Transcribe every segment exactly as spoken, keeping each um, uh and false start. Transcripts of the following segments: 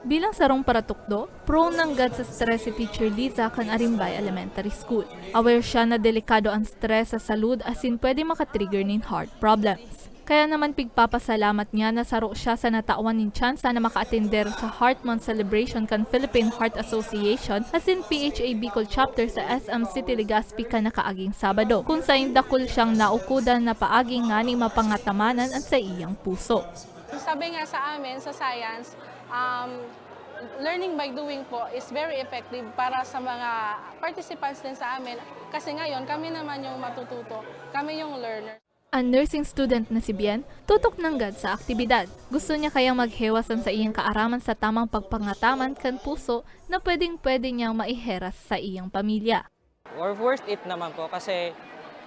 Bilang sarong paratukdo, prone nanggad sa stress si Teacher Liza kan Arimbay Elementary School. Aware siya na delikado an stress sa salud asin pwede makatrigger nin heart problems. Kaya naman pigpapasalamat niya na saro siya sa natawan nin tsansa na makaatender sa Heart Month celebration kan Philippine Heart Association asin P H A Bicol Chapter sa S M City Legazpi kan nakaaging Sabado, kun sain dakul siyang naukodan na paagi nganing mapangatamanan an saiyang puso. Sabi nga sa amin, sa science, um, learning by doing po is very effective para sa mga participants din sa amin. Kasi ngayon, kami naman yung matututo, kami yung learner. An nursing student na si Bien, tutok nanggad sa aktibidad. Gusto niya kayang maghewas an saiyang kaaraman sa tamang pagpangataman kan puso na pwedeng-pwede niyang maiheras sa iyang pamilya. Or worth it naman po kasi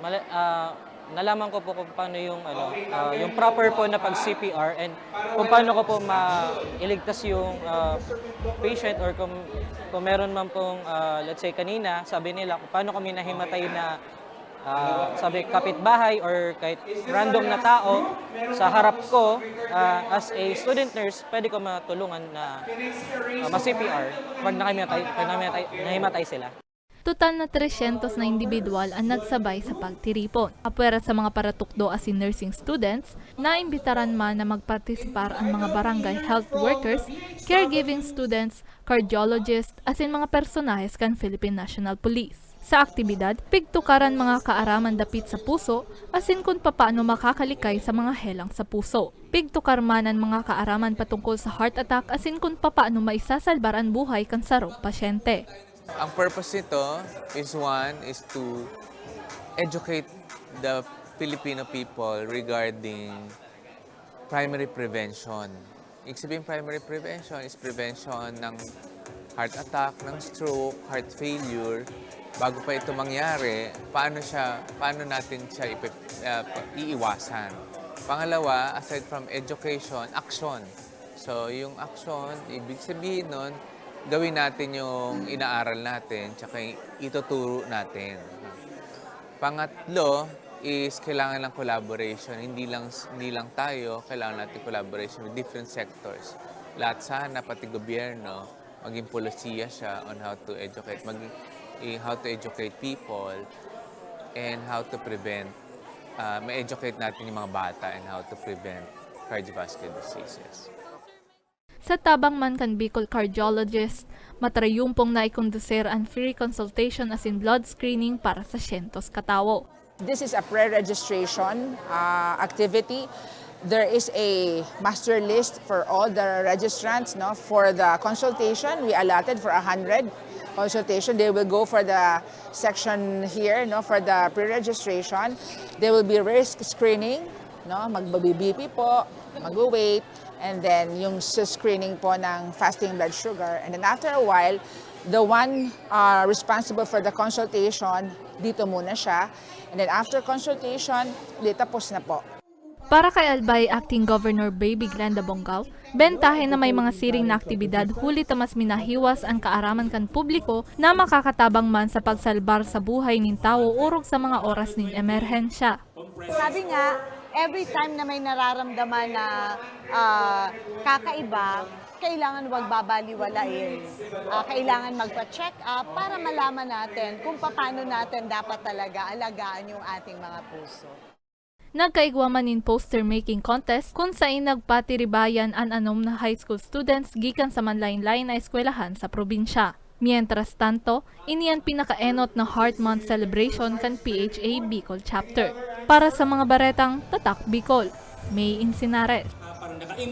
mala- ah, nalaman ko po kung paano yung ano, ah, yung proper po na pag C P R and kung paano ko po mailigtas yung ah, patient or kung kung meron man pong ah, let's say kanina, sabi nila kung paano kami nahimatay na ah, sabi kapitbahay or kahit random na tao sa harap ko ah, as a student nurse, pwede ko matulungan na ah, ma-C P R pag nakahimatay, pag nakahimatay, nahimatay sila. Total na tresyentos na indibidwal an nagsabay sa pagtiripon. Apwera sa mga paratukdo asin nursing students, naimbitaran man na magpartisipar an mga barangay health workers, caregiving students, cardiologist, asin mga personahes kan Philippine National Police. Sa aktibidad, pigtukar an mga kaaraman dapit sa puso asin kun papaano makakalikay sa mga helang sa puso. Pigtukar man an mga kaaraman patungkol sa heart attack asin kun papaano maisasalbar an buhay kan sarong pasyente. Ang purpose nito is one is to educate the Filipino people regarding primary prevention. Ibig sabihin primary prevention is prevention ng heart attack, ng stroke, heart failure. Bago pa ito mangyari, paano siya paano natin siya ipe, uh, iiwasan? Pangalawa, aside from education, action. So, yung action, ibig sabihin nun, gawin natin yung inaaral natin tsaka ituturo natin. Pangatlo is kailangan ng collaboration. Hindi lang hindi lang tayo, kailangan natin collaboration with different sectors. Lahat sana, pati gobyerno, maging polisiya siya on how to educate, maging how to educate people and how to prevent uh, ma-educate natin yung mga bata and how to prevent cardiovascular diseases. Sa tabang man kan Bicol Cardiologist, matrayumpong naikondusir an free consultation asin blood screening para sa syentos katawo. This is a pre-registration uh, activity. There is a master list for all the registrants no, for the consultation. We allotted for one hundred consultation. They will go for the section here no, for the pre-registration. There will be risk screening. No? Mag-B P po, mag-weight, and then yung sa screening po ng fasting blood sugar. And then after a while, the one uh, responsible for the consultation, dito muna siya. And then after consultation, di tapos na po. Para kay Albay Acting Governor Baby Glenda Bongao, bentahe na may mga siring na aktibidad huli ta mas minahiwas an kaaraman kan publiko na makakatabang man sa pagsalbar sa buhay nin tawo orog sa mga oras nin emerhensya. Sabi nga, every time na may nararamdaman na ah, kakaiba, kailangan wag babaliwalain. Ah, kailangan magpa-check up para malaman natin kung paano natin dapat talaga alagaan yung ating mga puso. Nagkaigwa man nin poster making contest kun sain nagpatiribayan an anom na high school students gikan sa manlain-lain na eskwelahan sa probinsya. Mientras tanto, ini an pinakaenot na Heart Month celebration kan P H A Bicol Chapter. Para sa mga baretang Tatak Bicol, May Insinares.